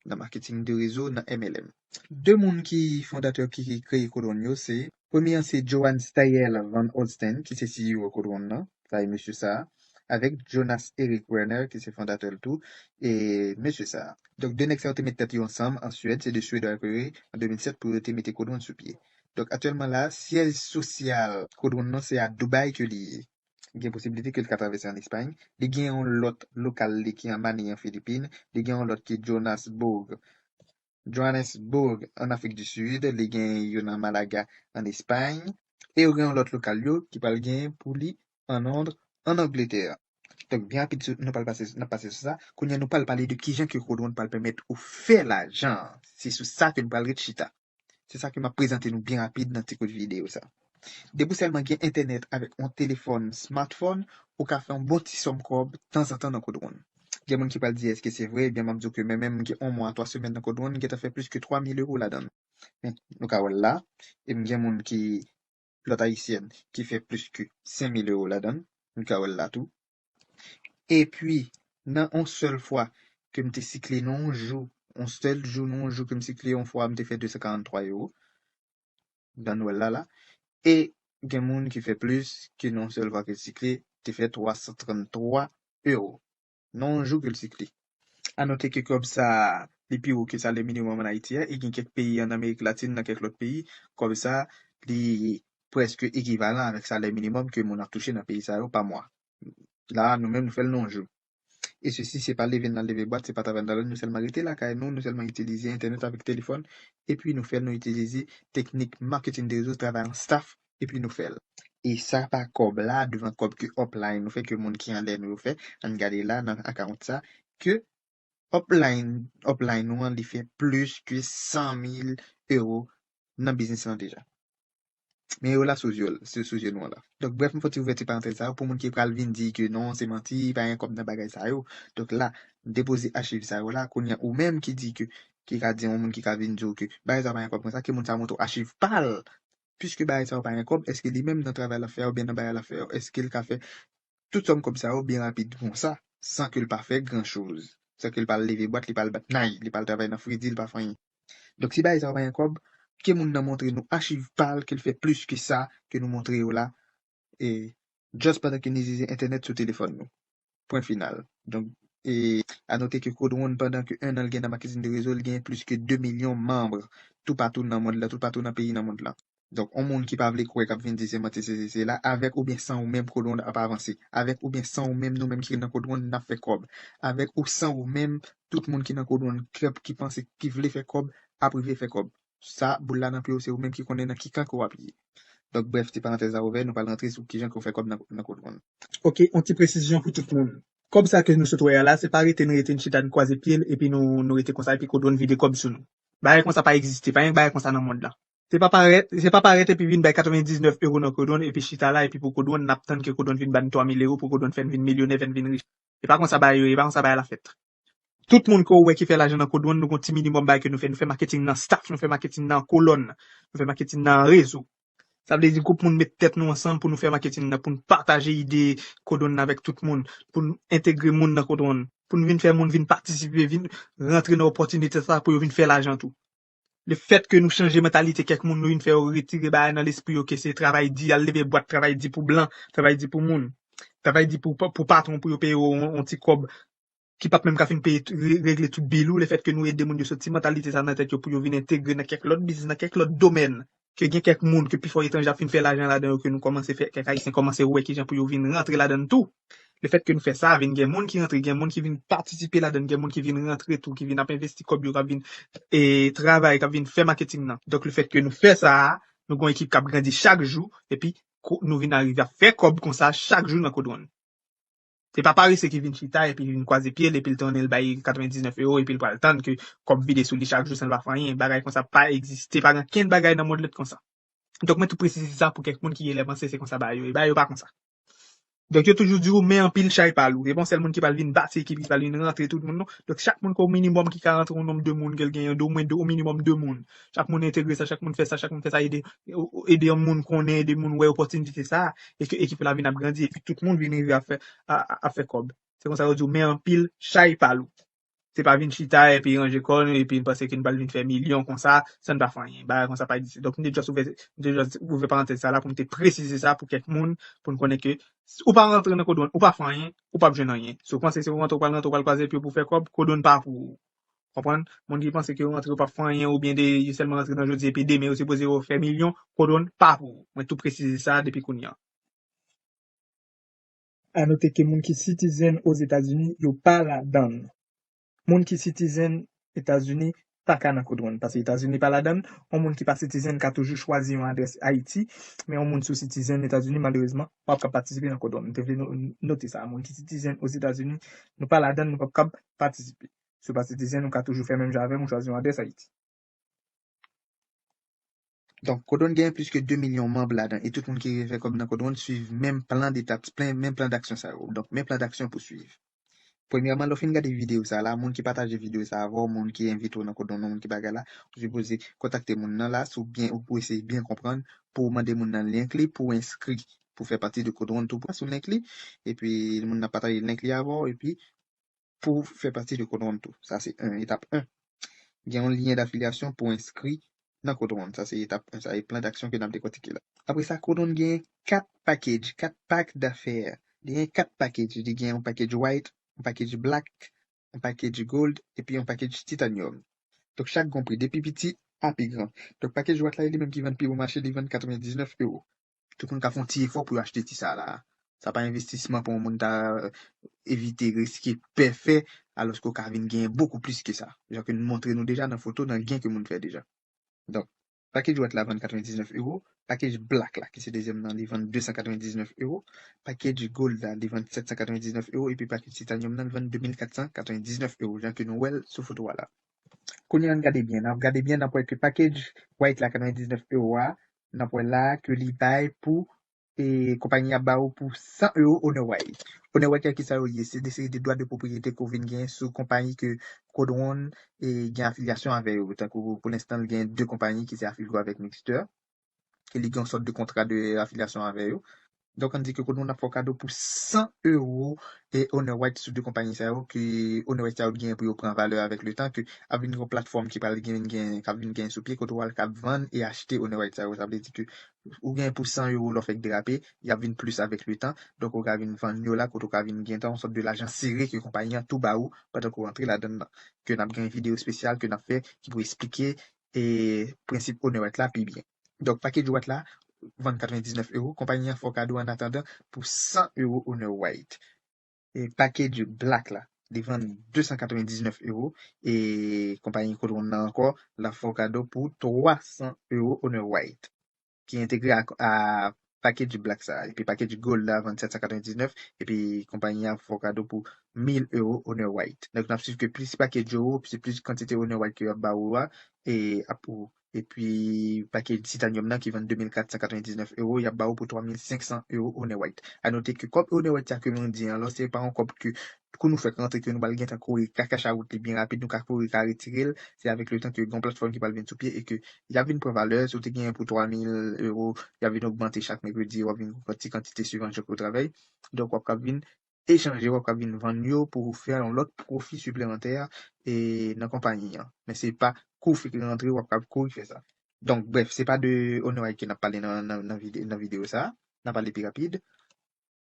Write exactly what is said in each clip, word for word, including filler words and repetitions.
nan marketing de réseau, nan M L M. De moun ki fondatè ki, ki kreye Codrone yo, se, premye an se Johann Steyr van Holsten, ki se C E O Codrone nan, sa e mesye sa, avèk Jonas Erik Werner, ki se fondatè l tou, e mesye sa. Donk, de nèg sa yo te met tèt yo ansanm an Swèd, se de Swèd yo kreye an de mil sèt pou yo te mete Codrone sou pye. Donk, aktyèlman la, syèj sosyal Codrone nan se a Dubai ke li ye. Gen posiblite ke l ka travèse an Espay. Li gen yon lòt lokal li ki an Manille an Filipin. Li gen yon lòt ki Johannesburg, Johannesburg an Afrik di Sid. Li gen youn an Malaga an Espay. E yo gen yon lòt lokal yo ki pral gen pou li an Lond, an Angletè. Donk, byen rapid, sou- nou pral pase, n ap pase sou sa. Kounye a, nou pral pale de kijan ke Codrone pral pèmèt ou fè lajan. Se sou sa ke nou pral ret chita. Se sa ke m ap prezante nou byen rapid nan ti kout videyo sa. Depi w sèlman gen entènèt avèk yon telefòn smartphone, ou ka fè yon bon ti sòm kòb tanzantan nan Codrone. Gen moun ki pral di, èske se vre? Ebyen, m ap di w ke mwen menm, m gen yon mwa, twa semèn nan Codrone, m gentan fè plis ke twa mil ewo ladan l. Men, nou ka wè l la. E m gen moun ki, lòt ayisyèn, ki fè plis ke senk mil ewo ladan l. Nou ka wè l la tou. Epi, nan yon sèl fwa ke m te sikle nan yon jou, yon sèl jou, nan yon jou ke m sikle yon fwa, m te fè de san karant twa ewo. Dan nou wè l la, la. E gen moun ki fè plis ke nan yon sèl fwa ke l sikle, te fè twa san trant twa ewo. Nan yon jou ke l sikle. A note ke kòb sa, li pi wo ke salè minimòm ann Ayiti a, e gen kèk peyi ann Amerik Latin, nan kèk lòt peyi, kòb sa, li prèske ekivalan avèk salè minimòm ke moun ap touche nan peyi sa yo pa mwa. La, nou menm, nou fè l nan yon jou. E sesi, se pa leve n al leve bwat, se pa travay n al, nou sèlman rete lakay nou, nou sèlman itilize entènèt avèk telefòn, epi nou fè l, nou itilize teknik marketing de réseau, travay an staff, epi nou fè l. E sa pa kòb la, devan kòb ke upline nou fè, ke moun ki anlè nou yo fè, ann gade la nan account sa, ke upline, upline nou an, li fè plis ke san mil ewo nan biznis lan deja. Men yo la sou zye, sou, sou zye nou an la. Donk, brèf, m fè ti ouvèti parantèz sa pou moun ki pral vin di ke non, se manti, pa gen kòb nan bagay sa yo. Donk la, depoze achiv sa yo la, kounye a ou menm ki di ke, ki ka di yon moun ki ka vin di w ke bagay sa pa gen kòb konsa, ke moun sa montre w achiv pa l. Piske bagay sa yo pa gen kòb, èske li menm nan travay l ap fè a oubyen nan bagay l ap fè a, èske l ka fè tout sòm kòb sa yo byen rapid konsa, san ke l pa fè gran choz, san ke l pa al leve bwat, li pa al bat nay, li pa al travay nan fredi, li pa fè anyen. Donk, si bagay sa yo pa gen kòb, ke moun nan montre nou achiv pa l, ke l fè plis ke sa ke nou montre yo la, e just pandan ke n itilize entènèt sou telefòn nou. Pwen final. Donk, e a note ke Codrone, pandan ke en an l gen nan maketin de rezo, l gen plis ke de milyon manm toupatou nan mond lan, toupatou nan peyi nan mond lan. Donk, yon moun ki pa vle kwè, k ap vin di se manti, se, se, se la, avèk oubyen san ou menm, Codrone ap avanse. Avèk oubyen san ou menm, nou menm ki nan Codrone, n ap fè kòb. Avèk ou san ou menm, tout moun ki nan Codrone, k ap, ki panse, ki vle fè kòb, ap rive fè kòb. Sa, boul la nan pye w, se ou menm ki konnen nan ki kan ke w ap ye. Donk, brèf, ti parantèz la ouvè, nou pral rantre sou kijan ke w fè kòb nan, nan Codrone. Ok, yon ti presizyon pou tout moun. Kòb sa ke nou sot wè a la, se pa rete n rete n chita n kwaze pye n, epi nou, nou rete konsa, epi Codrone vide kòb sou nou. Bagay konsa pa egziste, pa gen bagay konsa nan mond lan. Se pa parèt, se pa parèt epi vin bay katrevendiznèf ewo nan Codrone, epi chita la, epi pou Codrone, n ap tann ke Codrone vin ba n twa mil ewo, pou Codrone fè n vin milyonè, fè n vin rich. E pa konsa bagay yo ye, e pa konsa bagay la fèt. Tout moun ke w wè ki fè lajan nan Codrone, nou gon ti minimòm bagay ke nou fè. Nou fè maketing nan staff, nou fè maketing nan kolòn, nou fè maketing nan rezo. Sa vle di gwoup moun met tèt nou ansanm pou nou fè maketing nan, pou n pataje ide Codrone nan avèk tout moun, pou n entegre moun nan Codrone, pou n vin fè moun vin patisipe, vin rantre nan opòtinite sa pou yo vin fè lajan tou. Lefèt ke nou chanje mantalite kèk moun, nou vin fè yo retire bagay nan lespri yo ke se travay di, al leve bwat, travay di pou blan, travay di pou moun, travay di pou, pou patwon pou yo peye yo yon, yon ti kòb ki p ap menm ka fin peye, regle tout bil ou, lefèt ke nou ede moun yo soti mantalite sa nan tèt yo pou yo vin entegre nan kèk lòt biznis, nan kèk lòt domèn, ke gen kèk moun ke pifò etranje ap fin fè lajan ladan yo, ke nou kòmanse fè, kèk Ayisyen kòmanse wè kijan pou yo vin rantre ladan l tou. Lefèt ke nou fè sa, vin gen moun ki rantre, gen moun ki vin patisipe ladan l, gen moun ki vin rantre tou, ki vin ap envesti kòb yo, k ap vin, e, travay, k ap vin fè maketing nan. Donk, lefèt ke nou fè sa, nou gon ekip k ap grandi chak jou, epi nou vin arive ap fè kòb konsa chak jou nan Codrone. Se pa parese ki vin chita epi vin kwaze pye l epi l tounen l bay katrevendiznèf ewo epi l pral tann ke kòb vide sou li chak jou san l pa fè anyen. Bagay konsa pa egziste, pa gen okenn bagay nan mond lan ki konsa. Donk, mwen tou presize sa pou kèk moun ki genlè panse se konsa bagay yo ye. Bagay yo pa konsa. Donk, yo toujou di w, men anpil chay pa lou. Se pa yon sèl moun ki pral vin bati ekip, ki pral vin rantre tout moun, non. Donk, chak moun ke o minimòm ki ka rantre yon nonb de moun ke l genyen, de omwen de, o minimòm de moun. Chak moun entegre sa, chak moun fè sa, chak moun fè sa, ede, ede yon moun konnen, ede moun wè opòtinite sa, e ke ekip la vin ap grandi, epi tout moun vin rive ap fè, a, a, ap fè kòb. Se konsa yo di w, men anpil chay pa lou. Se pa vin chita epi ranje kò nou epi n panse ke n pral vin fè milyon konsa san n pa fè anyen. Bagay konsa pa egziste. Donk, m te just ouvè, m te just ouvè parantèz sa la pou m te presize sa pou kèk moun, pou n konnen ke s-, ou pa rantre nan Code One, ou pa fè anyen, ou p ap jwenn anyen. Si w panse se ou rantre, ou pral rantre, ou pral kwaze pye pou fè kòb, Code One pa pou ou. Konprann? Moun ki panse ke yo rantre, yo p ap fè anyen, oubyen de, yo sèlman rantre nan jodi, epi demen, yo sipoze yo fè milyon, Code One pa pou ou. Mwen tou presize sa depi kounye a. A note ke moun ki citizen Ozetazini, yo pa ladann. Moun ki citizen Etazini pa ka nan Code One, paske Etazini pa ladann. Yon moun ki pa citizen ka toujou chwazi yon adrès Ayiti, men yon moun sou citizen Etazini, malerezman, pa p ka patisipe nan Code One. M te vle no-, note sa. Moun ki citizen Ozetazini, nou pa ladann, nou p ap kab patisipe. Si w pa citizen, ou ka toujou fè menm jan avè m, ou chwazi yon adrès Ayiti. Donk, Code One gen plis ke de milyon manm ladan, e tout moun ki vle fè kòb nan Code One swiv menm plan detap, plan, menm plan daksyon sa yo. Donk, menm plan daksyon pou swiv. Premyèman, lè w fin gade videyo sa la, moun ki pataje videyo sa avè w, moun ki envite w nan Code One, moun ki bagay la, ou sipoze kontakte moun nan la, si w byen, ou eseye byen konprann, pou w mande moun nan link li, pou w enskri, pou w fè pati de Code One tou, pran sou link li, epi moun nan pataje link li avè w, epi pou w fè pati de Code One tou. Sa se en, etap en. Gen yon lyen dafilyasyon pou w enskri nan Code One. Sa se etap en, sa e plan daksyon ke n ap dekòtike la. Apre sa, Code One gen kat package, kat pack d'affaires. Li gen kat package. Li gen yon package white, yon package black, yon package gold, epi yon package titanium. Donk, chak gon pri, depi piti a pi gran. Donk, package white la, li menm ki vann pi bon mache, li vann katrevendiznèf ewo. Tout moun ka fè yon ti efò pou yo achte ti sa la. Sa pa envestisman pou yon moun ta evite riske pè fè, alòske w ka vin genyen bokou plis ke sa. Jan ke n montre nou deja nan foto, nan gen ke moun fè deja. Donk, package white la vann katrevendiznèf ewo, package black la, ki se dezyèm nan, li vann de san katrevendiznèf ewo, package gold la, li vann sèt san katrevendiznèf ewo, epi package titanium nan, li vann de mil kat san katrevendiznèf ewo, jan ke nou wè l sou foto a la. Kounye a, ann gade byen, n ap gade byen, n ap wè ke package white la, katrevendiznèf ewo a, n ap wè la ke li bay pou e konpayi a ba ou pou san ewo Honor White. Honor White, kisa yo ye? Se de seri de dwa de pwopriyete ke w vin gen sou konpayi ke Code One e gen afilyasyon avè yo. Tankou pou lenstan, l gen de konpayi ki se afilye avèk Mixter, ke li gen yon sòt de kontra de afilyasyon avè yo. Donk, ann di ke Code One ap fè w kado pou san ewo e Honor White sou de konpayi sa yo, ke Honor White sa yo gen pou yo pran valè avèk letan, ke ap vin yon platfòm ki pral gen, gen, k ap vin gen sou pye, kote w al k ap vann e achte Honor White sa yo. Sa vle di ke ou gen pou san ewo lè w fèk derape, y ap vin plis avèk letan. Donk, ou ka vin vann yo la, kote w ka vin gen tan yon sòt de lajan sere ke konpayi an tou ba ou pandan ke w antre ladan l lan. Ke n ap gen videyo espesyal ke n ap fè ki pou eksplike e prensip Honor White la pi byen. Donk, package white la, vann katrevendiznèf ewo, konpayi an fè w kado an atandan pou san ewo Honor White. E package black la, li vann de san katrevendiznèf ewo, e konpayi Code One nan ankò, l ap fè w kado pou twa san ewo Honor White, ki entegre a, a package black sa a. Epi package gold la vann sèt san katrevendiznèf, epi konpayi a fè w kado pou mil ewo Honor White. Donk, n ap swiv ke plis package yo, se plis kantite Honor White ke y ap ba ou a, e ap ou. Epi, package titanium nan ki vann de mil kat san katrevendiznèf ewo, y ap ba ou pou twa mil senk san ewo Honor White. A note ke kòb Honor White sa ke mwen di an, alò, se pa yon kòb ke kou nou fèk rantre ke nou pral gentan kouri kaka wout li byen rapid, nou ka kouri ka retire l. Se avèk letan ke gen yon platfòm ki pral vin sou pye e ke y ap vin pran valè. Si w te genyen pou twa mil ewo, y ap vin ogmante chak mèkredi, w ap vin pran ti kantite swivan jan ke w travay. Donk, w ap ka vin echanje, w ap ka vin vann yo pou fè yon lòt pwofi siplemantè e nan konpayi an. Men se pa kou fèk rantre, w ap ka kouri fè sa. Donk, brèf, se pa de Honor White ke n ap pale nan, nan, nan vide-, nan videyo sa a. N ap pale pi rapid.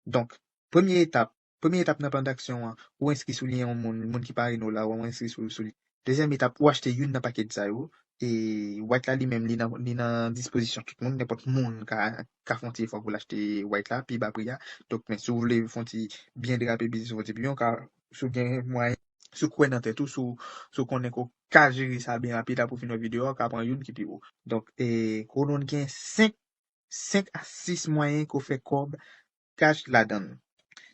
Donk, premye etap, premye etap nan plan daksyon an, ou enskri sou lyen yon moun, moun ki parèy nou la, ou enskri sou, sou li. Dezyèm etap, ou achte youn nan package sa yo. E white la li menm, li nan, li nan dispozisyon tout moun, nenpòt moun ka, ka fè yon ti efò pou l achte white la, pi ba pri a. Donk, men si w vle fè yon ti byen derape biznis ou fè yon ti pi, ou ka, si w gen mwayen, si w kwè nan tèt ou, si w, si w konnen ke w ka jere sa byen rapid, apre w fin wè videyo a, w ka pran youn ki pi wo. Donk, e, Code One gen senk, senk a sis mwayen ke w fè kòb cash ladan l.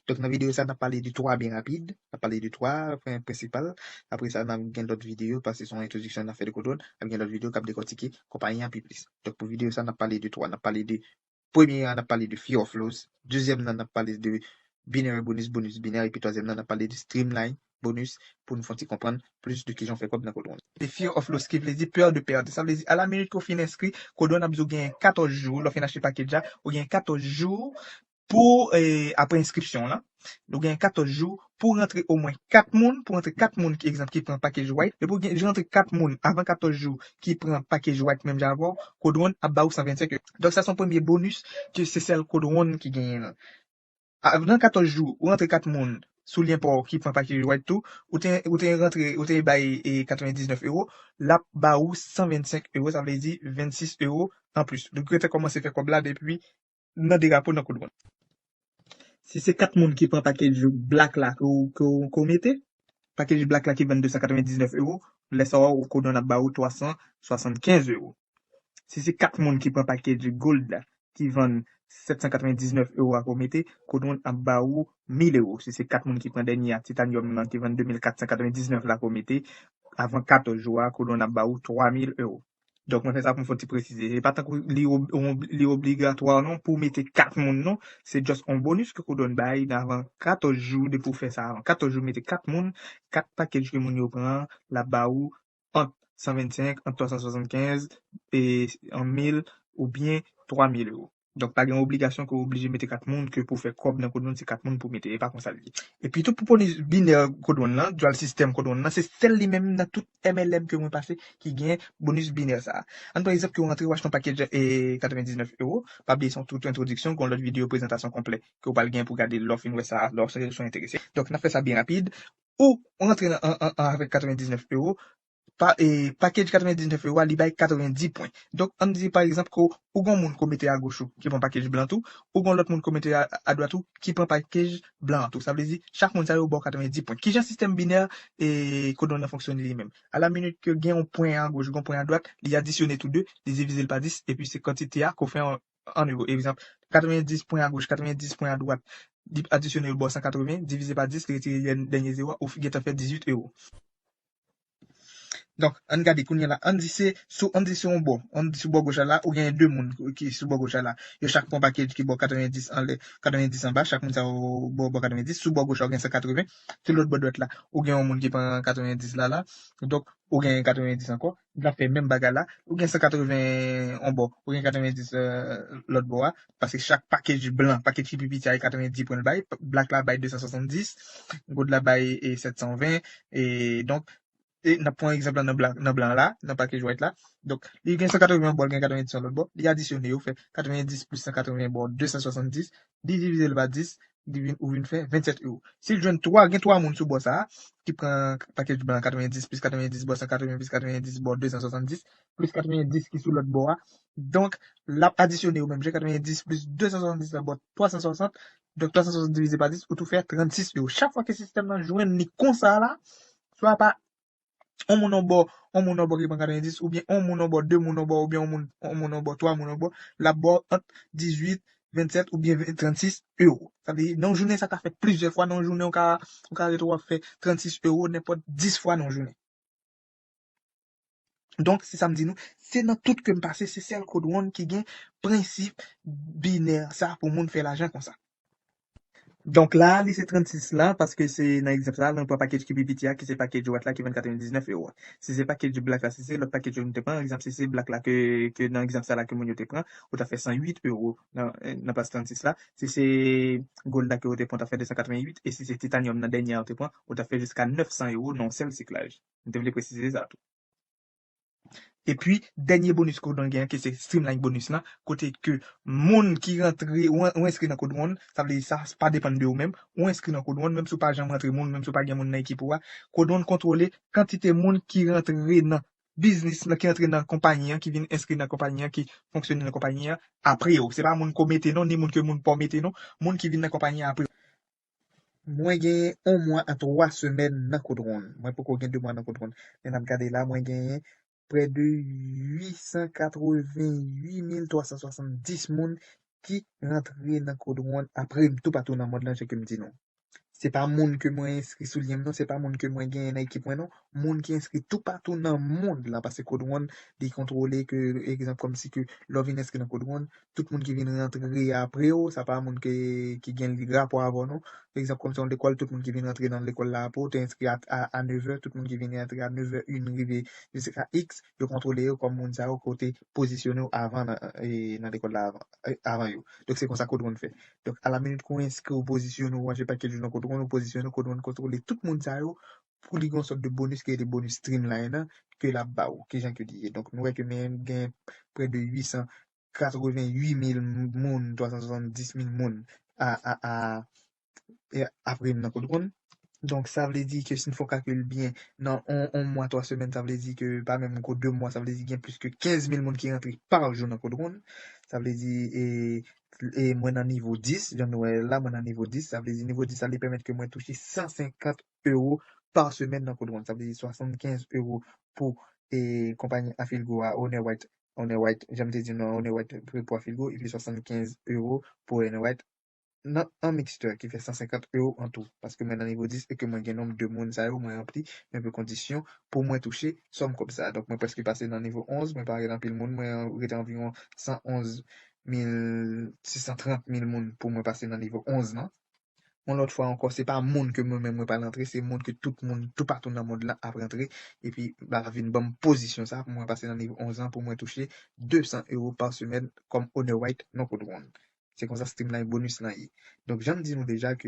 Donk, nan videyo sa, n ap pale de twa byen rapid. N ap pale de twa pwen prensipal. Apre sa, n ap gen lòt videyo, paske se yon entwodiksyon n ap fè de Code One. N ap gen lòt videyo k ap dekòtike konpayi an pi plis. Donk, pou videyo sa, n ap pale de twa. N ap pale de, premye a, n ap pale de Fear of Loss. Dezyèm nan, n ap pale de Binary Bonus, bonus binè. Epi twazyèm nan, n ap pale de Streamline Bonus pou nou fè yon ti konprann plis de kijan w fè kòb nan Code One. De Fear of Loss, ki vle di pè de pèd. Sa vle di, a la minit ke w fin enskri, Code One ap di w gen katòz jou, lè w fin achte package la, ou gen katòz jou pou eh, apre enskripsyon lan. Nou gen katòz jou pou rantre omwen kat moun, pou rantre kat moun ki egzanp ki pran package white, depi w gen rantre kat moun avan katòz jou ki pran package white menm jan avè w, Code One ap ba ou san vennsenk euro. Donk sa se yon premye bonus ke se sèl Code One ki genyen lan. Avan katòz jou, ou rantre kat moun sou lyen pa w ki pran package white tou, ou te ou te rantre, ou te bay eh, katrevendiznèf euro, l ap ba ou san vennsenk euro, sa vle di vennsis euro anplis. Donk ou te kòmanse fè kòb la depi nan de rapo nan Code One. Si se kat moun ki pran package black la ke w, ke w, ke w mete, package black la ki vann de san katrevendiznèf euro, lè sa a Code One ap ba ou twa san swasannkenz euro. Si se kat moun ki pran package gold la ki vann sèt san katrevendiznèf euro a ke w mete, Code One ap ba ou mil euro. Si se kat moun ki pran dènye a, titanyòm nan ki vann de mil kat san katrevendiznèf la ke w mete, avan katòz jou a, Code One ap ba ou twa mil euro. Donk, mwen fè sa pou m fè yon ti presize. E pa tankou li, ob- on- li obligatwa non pou w mete kat moun non. Se just on bonus ke Code One bay nan avan katòz jou depi w fè sa. Avan katòz jou, mete kat moun, kat package ke moun yo pran an, l ap ba ou ant san vennsenk, ant twa san swasannkenz, e an mil oubyen twa mil euro. Donk, pa gen obligasyon ke w oblije mete kat moun, ke pou fè kòb nan Code One, se kat moun pou mete. E pa konsa l ye. Epi tou pou bonus binè Code One lan, dual system Code One lan, se sèl li menm nan tout M L M ke mwen pase ki gen bonus binè sa a. Ann pran egzanp ke w rantre w achte yon package e katrevendiznèf euro, pa bliye se yon tout entwodiksyon, gen yon lòt videyo prezantasyon konplè ke w pral gen pou gade lè w fin wè sa, lè w enterese. Donk, n ap fè sa byen rapid. Ou rantre nan, an, an, an avèk katrevendiznèf euro, pa, e, package katrevendiznèf euro a, li bay katrevendi pwen. Donk, ann di, pa egzanp, ke w gen yon moun ke w mete agoch ou, ki pran package blan tou, ou gen yon lòt moun ke w mete a, adwat ou, ki pran package blan tou. Sa vle di, chak moun sa yo ba w katrevendi pwen. Kijan sistèm binè e Code One nan fonksyone li menm? A la minit ke gen yon pwen agoch, gen yon pwen adwat, li adisyone tou de, li divize l pa dis, epi se kantite a ke w fè an, an euro. Egzanp, katrevendis pwen agoch, katrevendis pwen adwat, li adisyone yo ba w san katreven, divize pa dis, li retire dèn- dènye zewo a, ou gentan fè dizuit euro. Donk, ann gade kounye a la. Ann di se sou, ann di se yon bò. Ann di sou bò goch la la, ou gen de moun ki sou bò goch la la. Yo chak pran package ki ba w katrevendis anlè, katrevendis anba. Chak moun sa yo ba w katrevendis. Sou bò goch la, ou gen san katreven. Sou lòt bò dwat la, ou gen yon moun ki pran katrevendis la la. Donk, ou gen katrevendis ankò. N ap fè menm bagay la. Ou gen san katreven yon bò, ou gen katrevendis eh, lòt bò a. Paske chak package blan, package ki pi piti a, e katrevendi pwen l bay. Black la bay de san swasanndis, gold la bay e sèt san ven. E donk, e n ap pran egzanp la nan blan, nan blan la, nan package white la. Donk, li gen san katreven yon bò, li gen katrevendis yon lòt bò. Li adisyone yo, fè katrevendis plis san katreven ba w de san swasanndis. Li divize l pa dis, li vin, ou vin fè vennsèt euro. Si l jwenn twa, gen twa moun sou bò sa a, ki pran package blan katrevendis plis katrevendis ba w san katreven plis katrevendis ba w de san swasanndis, plis katrevendis ki sou lòt bò a. Donk, l ap adisyone yo menm jan, katrevendis plis de san swasanndis la ba w twa san swasant. Donk, twa san swasant divize pa dis, ou tou fè trannsis euro. Chak fwa ke sistèm nan jwenn li konsa la, swa pa yon moun yon bò, yon moun yon bò ki pran katrevendis, oubyen yon moun yon bò, de moun yon bò, oubyen yon moun, yon moun yon bò, twa moun yon bò, l ap ba w ant dizuit, vennsèt oubyen ven- trannsis euro. Sa vle di, nan yon jounen, sa ka fèt plizyè fwa. Nan yon jounen, ou ka, ou ka rete w ap fè trannsis euro nenpòt dis fwa nan yon jounen. Donk, se sa m di nou, se nan tout ke m pase, se sèl Code One ki gen prensip binè sa pou moun fè lajan konsa. Donk la, li se trannsis la, paske se nan egzanp sa, nou pran package ki pi piti a, ki se package white la, ki vann katrevendiznèf euro a. Si se package black la, si se lòt package yo nou te pran, egzanp, si se black la ke, ke nan egzanp sa la ke moun yo te pran, ou ta fè san uit euro nan, nan plas trannsis la. Si se gold la ke ou te pran, ou ta fè de san katreven uit, e si se titanyòm nan dènye a ou te pran, ou ta fè jiska nèf san euro nan yon sèl siklaj. M te vle presize sa tou. Epi, dènye bonus Code One gen an, ki se Streamline Bonus lan, kote ke moun ki rantre, ou, ou enskri nan Code One, sa vle di sa pa depann de ou menm, ou enskri nan Code One, menm si w pa janm rantre moun, menm si w pa gen moun nan ekip ou a, Code One kontwole kantite moun ki rantre nan biznis lan, ki rantre nan konpayi an, ki vin enskri nan konpayi an, ki fonksyone nan konpayi an apre w. Se pa moun ke w mete non, ni moun ke moun pa w mete non, moun ki vin nan konpayi an apre w. Mwen genyen yon mwa a twa semèn nan Code One. Mwen poko gen de mwa nan Code One. Lè n ap gade la, mwen genyen prè de uit san katreven uit mil twa san swasanndis moun ki rantre nan Code One apre m toupatou nan mond lan, jan ke m di nou. Se pa moun ke mwen enskri sou lyen m non, se pa moun ke mwen genyen nan ekip mwen non. Moun ki enskri toupatou nan mond lan, paske Code One, li kontwole ke, egzanp, kòmsi ke lè w vin enskri nan Code One, tout moun ki vin rantre apre w, sa pa moun ke, ki gen rapò avè w non. pa egzanp, kòm se yon lekòl, tout moun ki vin rantre nan lekòl la, pou ou te enskri a, a, a nèf è, tout moun ki vin rantre a nèf è en rive jiska X, yo kontwole yo kòm moun sa yo kote pozisyone yo avan nan, e, nan lekòl la avan, e, avan yo. Donk, se konsa Codron fè. Donk, a la minit ke w enskri, ou pozisyone, ou ranje pakèt jou nan Codron, ou pozisyone, Codron kontwole tout moun sa yo pou li gen yon sòt de bonus ki rele bonus streamline nan, ke l ap ba w, ki jan ke li ye. Donk, nou wè ke men gen prè de uit san katrevenn uit mil moun, twa san swasanndis mil moun a, a, a, e, apre nan Codron. Donk, sa vle di ke si n fè yon kalkil byen, nan on, on mwa, twa semèn, sa vle di ke pa menm ko de mwa, sa vle di gen plis ke kenz mil moun ki rantre pa jou nan Codron. Sa vle di, e, e mwen nan nivo dis, jan nou wè la, mwen nan nivo dis, sa vle di nivo dis la, li pèmèt ke mwen touche san senkant euro pa semèn nan Codron. Sa vle di swasannkenz euro pou, e, konpayi Afilgo a, Owner White, Owner White, jan m te di nou, Owner White pou Afilgo, epi swasannkenz euro pou Owner White nan, an mixture ki fè san senkant euro an tou. Paske mwen nan nivo dis e ke mwen gen nonb de moun sa yo, mwen ranpli yon pe kondisyon pou mwen touche sòm kòb sa. Donk, mwen prèske pase nan nivo onz, mwen pa gen anpil moun, mwen rete anviwon san onz mil, sis san trant mil moun pou mwen pase nan nivo onz lan. Yon lòt fwa ankò, se pa moun ke mwen menm mwen pral rantre, se moun ke tout moun, toupatou nan mond lan ap rantre. Epi, ba vin ban m pozisyon sa pou mwen pase nan nivo onz lan pou mwen touche de san euro pa semèn kòm Owner White nan Codron. Se konsa streamline bonus lan ye. Donk, jan m di nou deja ke